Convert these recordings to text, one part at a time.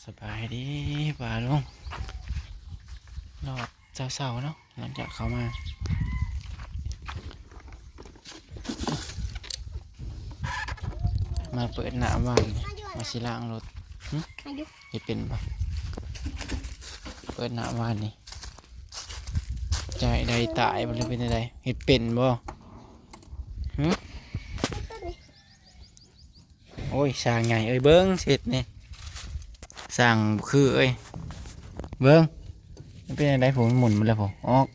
ສະບາຍດີປ້າລຸງ ຮອດເຊົ້າໆເນາະ ຫຼັງຈາກເຂົ້າມາ ມາເປີດນ້ຳຫວານ ມາຊິລ້າງລົດ. ຫຶ? ມາຢູ່ ເຮັດເປັນບໍ່? ເປີດນ້ຳຫວານນີ້ ຈະໃຫ້ໄດ້ຕາຍບໍ່ ຫຼືເປັນຈັ່ງໃດ? ເຮັດເປັນບໍ່? ຫຶ? ໂອ້ຍ ຊ່າງໃຫຍ່ເອີຍ ເບິ່ງເຮັດນີ້ ຊ່າງບໍ່ຄືເອີຍ ເບິ່ງ ມັນເປັນຈັ່ງໃດ? ໂອ້ ມັນໝຸນໝົດແລ້ວ ໂອ້ ອອກ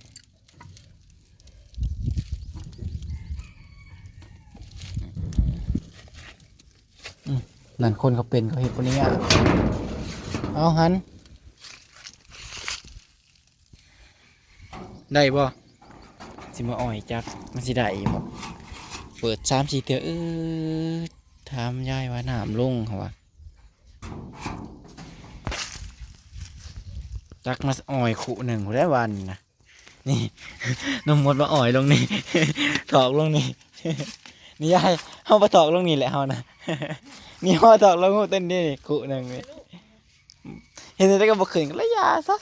ອືມ ນັ້ນ ຄົນເຂົາເປັນເຂົາເຮັດບໍ່ໄດ້ຍາກ ເອົາຫັ້ນ ໄດ້ບໍ່? ຊິມາອ້ອຍຈັກ ມັນຊິໄດ້ຢູ່ບໍ່? ເປີດສາມສີ່ເທື່ອ ເອີ ຖາມຍາຍວ່ານ້ຳລົງ ເຂົາວ່າ ຈັກມາອ້ອຍຄຸໜຶ່ງພຸ້ນແຫຼະ ວານນີ້ນະ ນີ້ ນ້ອງມົດມາອ້ອຍລົງນີ້ ຖອກລົງນີ້ ນີ້ຍາຍ ເຮົາມາຖອກລົງນີ້ແຫຼະເຮົານະ ນີ້ເຮົາຖອກລົງ ເຕັ້ນນີ້ ນີ້ ຄຸໜຶ່ງນີ້ ເຮັດຈັ່ງໃດກໍບໍ່ຂຶ້ນ ກໍເລີຍຢ່າຊະ ບໍ່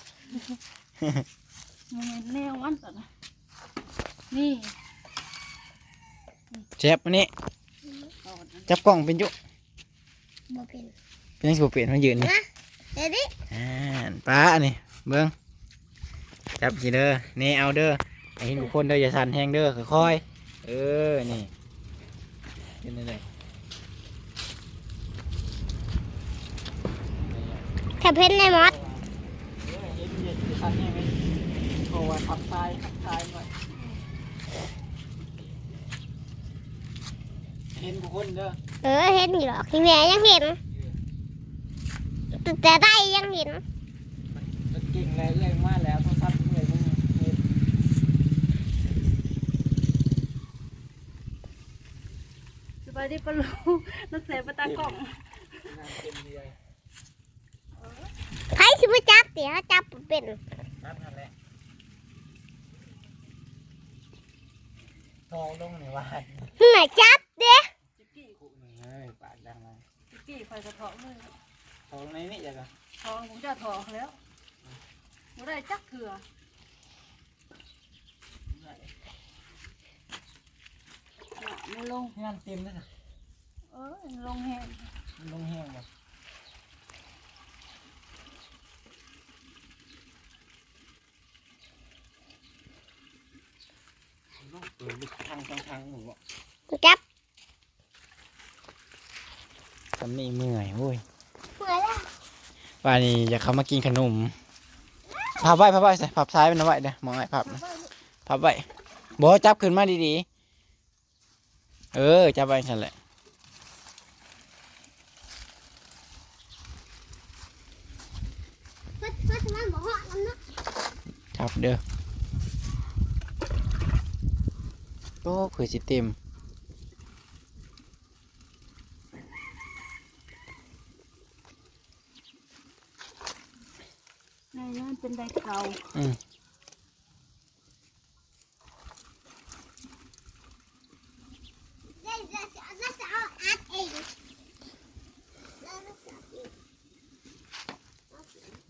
ແມ່ນແນວມັນຕົວນະ ນີ້ ແຊບອັນນີ້ ຕອນນັ້ນ ຈັບກ້ອງເປັນຢູ່? ບໍ່ເປັນ ເປັນຫຍັງຊິບໍ່ເປັນ? ມາຢືນນີ້ ມາ ເດີດິ ອ່າ ປ້ານີ້ ເບິ່ງ ຈັບຊິເດີ ນີ້ ເອົາເດີ ໃຫ້ເຫັນທຸກຄົນເດີ ຢ່າສັ່ນແຮງເດີ ຄ່ອຍໆ ເອີ ນີ້ ເປັນຈັ່ງໃດ? ຖ້າເປັນໄດ້ໝົດ ເອີ ເຫັນເຢັນ ຢ່າສັ່ນແຮງເລີຍ ເພາະວ່າທັບຊາຍ ທັບຊາຍໄວ້ ເຫັນທຸກຄົນເດີ ເອີ ເຫັນຢູ່ດອກ ແມ່ຍັງເຫັນ ເອີ ແຕ່ໃດຍັງເຫັນ ມັນເກັ່ງແລ້ວ ເອື້ອຍມາແລ້ວ ໂທລະສັບເອື້ອຍມັນເຫັນ ສະບາຍດີປ້າລຸງ ນັກແສງປາຕາກ້ອງ ງານເຕັມເຮືອນ ໃຜຊິມາຈັບຕິ ເຮົາຈັບບໍ່ເປັນ ຈັບຫັ້ນແຫຼະ ຖອກລົງນີ້ວ່າ ໜ້າຈັບເດ້ ຈິກກີ້ ຄຸໜຶ່ງເອີຍ ປາກດັງເລີຍ ຈິກກີ້ຂ້ອຍກໍຖອກເລີຍ ຖອກໃນນີ້ຈັ່ງ ຖອກ ຜົມຈະຖອກແລ້ວ ບໍ່ໄດ້ຈັກເທື່ອ ມັນລົງ ງານເຕັມເລີຍ ເອີ ມັນລົງແຮງ ມັນລົງແຮງບໍ່? ເອີ ເບິ່ງທາງ ທາງ ທາງໝູ່ບໍ່? ຈັບ ສ່ຳນີ້ເມື່ອຍ ໂອ້ຍ ເມື່ອຍແລ້ວ ວ່ານີ້ຢາກເຂົ້າມາກິນຂະໜົມ ພັບໄວ້ ພັບໄວ້ ພັບສາຍມັນເອົາໄວ້ເດີ້ ໝ່ອງອ້າຍພັບນະ ພັບໄວ້ ບໍ່ ຈັບຂຶ້ນມາດີໆ ເອີ ຈັບໄວ້ຊັ້ນແຫຼະ ຈັບເດີ້ ໂອ້ ເພື່ອຊິເຕັມ ໃນນັ້ນເປັນໄດເກົ່າ ອືມ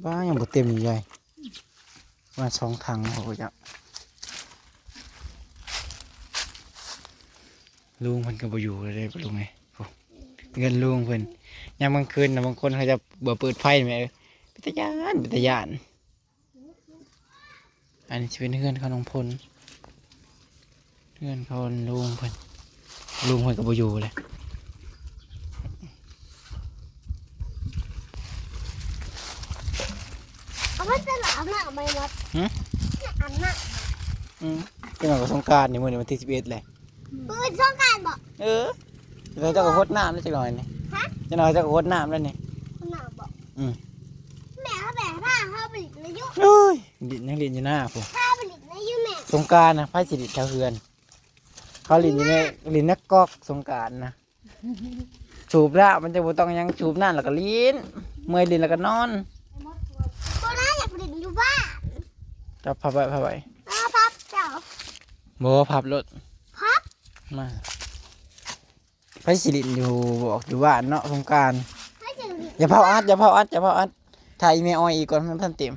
ວ່າຍັງບໍ່ເຕັມຢູ່ໃຫຍ່ ປະມານສອງຖັງ ໂອ້ ຈັກ ລຸງເພິ່ນກໍບໍ່ຢູ່ແລ້ວເດ້ ລຸງເອີຍ ໂອ້ ເຮືອນລຸງເພິ່ນ ຍາມກາງຄືນນະ ບາງຄົນເຂົາຈະບໍ່ເປີດໄຟແມ່ ເປັນຕາຢ້ານ ເປັນຕາຢ້ານ. ອັນນີ້ຊິເປັນເຮືອນຂອງນ້ອງພົນ ເຮືອນຂອງລຸງເພິ່ນ ລຸງເພິ່ນກໍບໍ່ຢູ່ແລ້ວ ເອົາໄປຕະຫຼາດອາບນ້ຳໃໝ່ໝົດ ຫຶ? ອາບນ້ຳ ອືມ ຈັກໜ່ອຍກໍສົງການນີ້ ມື້ນີ້ວັນທີສິບເອັດແຫຼະ ມື້ອື່ນສົງການບໍ່? ເອີ ແລ້ວເຈົ້າກໍຫົດນ້ຳແລ້ວຈັກໜ່ອຍນີ້ ຮະ? ຈັກໜ່ອຍເຈົ້າກໍຫົດນ້ຳແລ້ວນີ້ ຫົດນ້ຳບໍ່? ອືມ ແມ່ເຮົາໄປ ພາເຮົາໄປຫຼິ້ນນະຢູ່ ໂອ້ຍ ຫຼິ້ນ ຍັງຫຼິ້ນຢູ່ໜ້າພຸ້ນ ພາໄປຫຼິ້ນນະຢູ່ແມ່ ສົງການນະ ໃຜຊິຫຼິ້ນແຖວເຮືອນ ເຂົາຫຼິ້ນຢູ່ໃນ ຫຼິ້ນໃນກອກສົງການນະ ສູບນ້ຳມັນຈະບໍ່ຕ້ອງຫຍັງ ສູບນ້ຳແລ້ວກໍຫຼິ້ນ ເມື່ອຍຫຼິ້ນແລ້ວກໍນອນ ບໍ່ໄດ້ ຢາກຫຼິ້ນຢູ່ບ້ານ ຈັບພັບໄວ້ ພັບໄວ້ ເອົາພັບເຈົ້າ ບໍ່ ພັບໂລດ ພັບ ມາ ໃຜຊິຫຼິ້ນຢູ່ ບອກ ຢູ່ບ້ານເນາະ ສົງການ ໃຜຊິຫຼິ້ນ ຢ່າເຜົາອັດ ຢ່າເຜົາອັດ ຢ່າເຜົາອັດ ຖ້າອີແມ່ອ້ອຍອີກກ່ອນ ມັນບໍ່ທັນເຕັມ.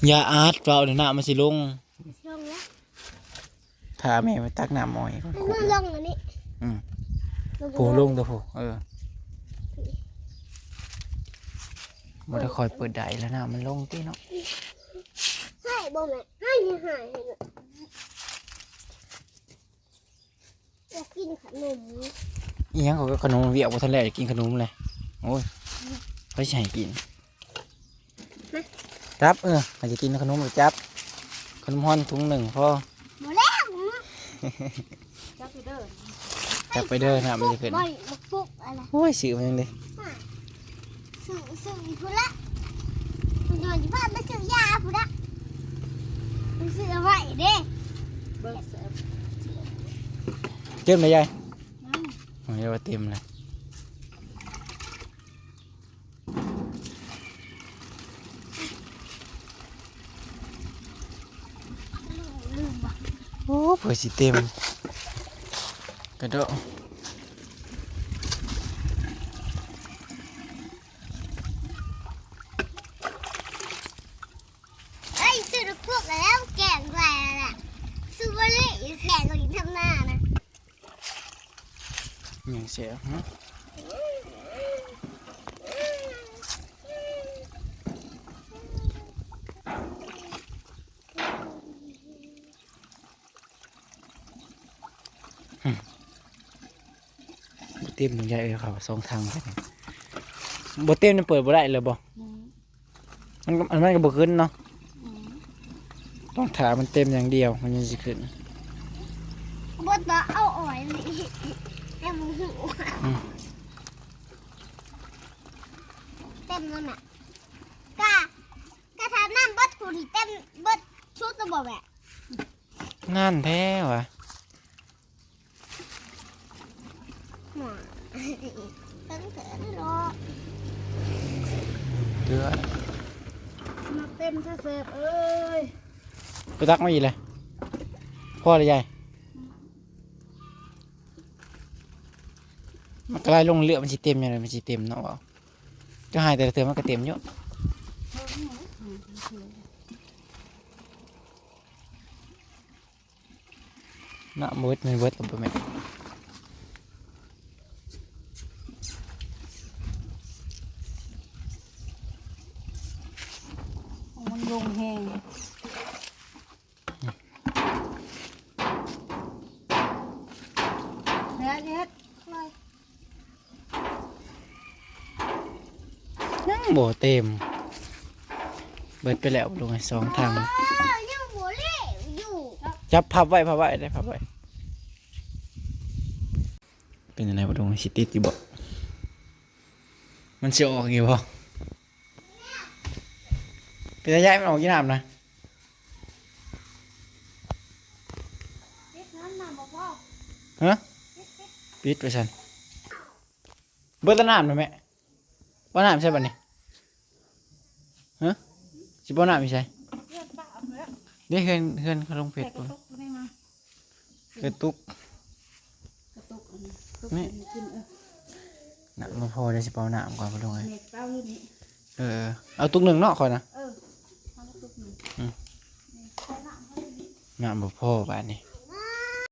ຢ່າອັດ ເວົ້າແລ້ວນ້ຳມັນຊິລົງ. ລົງແລ້ວ ຖ້າແມ່ໄປຕັກນ້ຳອ້ອຍກ່ອນ. ມັນລົງອັນນີ້. ອືມ ລົງ ໂອ້ ລົງຕົວໂອ້. ເອີ ບໍ່ໄດ້ຄ່ອຍເປີດໄດ້ແລ້ວ ນ້ຳມັນລົງຕິເນາະ. ໃຫ້ບໍ່ແມ່? ໃຫ້ ໃຫ້ ໃຫ້. ຢາກກິນຂະໜົມ. ອີຫຍັງ ຂະໜົມ ວຽກບໍ່ທັນແລ້ວ ຢາກກິນຂະໜົມເລີຍ. ໂອ້ຍ ໃຜຊິໃຫ້ກິນ? ມາ ຈັບ. ເອີ ໃຜຊິກິນຂະໜົມກໍຈັບ. ຂະໜົມຮ້ອນຖົງໜຶ່ງພໍ. ບໍ່ແລ້ວ. ຈັບໄປເດີ ຈັບໄປເດີ ນ້ຳມັນຊິຂຶ້ນ. ບໍ່ ບໍ່ປຸກອະໄລ. ໂອ້ຍ ຊື້ມາຫຍັງເດ? ຊື້ ຊື້ພຸ້ນລະ ເພິ່ນວ່າຊິພາໄປຊື້ຢາພຸ້ນລະ ໄປຊື້ເອົາໄວ້ເດ້. ເບິ່ງ ເຕັມແລ້ວຍາຍ. ອືມ ໂອ້ຍ ວ່າເຕັມແລ້ວ. ໂອ້ ເພື່ອຊິເຕັມກະດອກ. ເອີຍ ຊື້ລູກພວກແລ້ວ ແກງແລ້ວລະ ຊື້ບໍ່ເລີຍ ແກງກິນທຳໜ້ານະ. ຫຍັງແຊບ ຫື? ບໍ່ເຕັມ ຍາຍເອີຍ ເຂົາສອງຖັງ. ບໍ່ເຕັມ ມັນເປີດບໍ່ໄດ້ເລີຍບໍ່? ອືມ ມັນ ມັນກໍບໍ່ຂຶ້ນເນາະ. ອືມ ຕ້ອງຖ້າມັນເຕັມຢ່າງດຽວ ມັນຈຶ່ງຊິຂຶ້ນ. ບໍ່ຕ້ອງເອົາອອຍນີ້ ແຕ່ບໍ່ຮູ້. ອືມ ເຕັມແລ້ວແມ່. ກະ ກະຖ້ານ້ຳເບິດພຸ້ນ ເຕັມເບິດຊຸດແລ້ວບໍ່ແມ່? ນັ້ນແທ້ຫວາ. ເຖິງເຖິງເນາະ ເທື່ອ ມັກເຕັມແທ້ແຊບເອີຍ. ໄປຕັກມາອີກແຫຼະ ພໍແລ້ວຍາຍ. ມັນກະໄຫຼລົງເລື້ອຍ ມັນຊິເຕັມຈັ່ງໃດ ມັນຊິເຕັມເນາະ. ເຈົ້າໃຫ້ແຕ່ລະເທື່ອມັນກະເຕັມຢູ່. ນ້ຳບໍ່ເບິດ ມັນເບິດແລ້ວບໍ່ແມ່? ມັນລົງແຮງ. ເຮັດ ເຮັດ ຍັງບໍ່ເຕັມ. ເບິດໄປແລ້ວ ລົງໃຫ້ສອງຖັງ. ເອີ ຍັງບໍ່ເລວຢູ່. ຈັບພັບໄວ້ ພັບໄວ້ເດ້ ພັບໄວ້. ເປັນຈັ່ງໃດ ບໍ່ລົງ ຊິຕິດຢູ່ບໍ່? ມັນຊິອອກຢູ່ບໍ່? ເປັນຕາຢ້ານ ມັນອອກຢູ່ນ້ຳນະ. ຮະ? ປິດວ່າຊັ້ນ. ເບິດແລ້ວນ້ຳນະແມ່. ເອົານ້ຳໃສ່ບັດນີ້. ຮະ? ຊິເອົານ້ຳຢູ່ໃສ? ເຮືອນປ້າເອົາແລ້ວ. ເດ້ ເຮືອນ ເຮືອນເຂົາລົງເພຈພຸ້ນ. ກະຕຸກ ກະຕຸກອັນນີ້ ຕຸກ ນີ້ ອັນນີ້ຂຶ້ນ. ເອີ ນ້ຳບໍ່ພໍ ດຽວຊິເປົ່ານ້ຳກ່ອນ ພໍ່ລຸງເອີຍ. ເອີ ເອົາຕຸກໜຶ່ງເນາະ ຂ້ອຍນະ. ເອີ ເອົາຕຸກໜຶ່ງ. ອືມ ນີ້ ໃສ່ນ້ຳເຮົານີ້ ນ້ຳບໍ່ພໍບາດນີ້.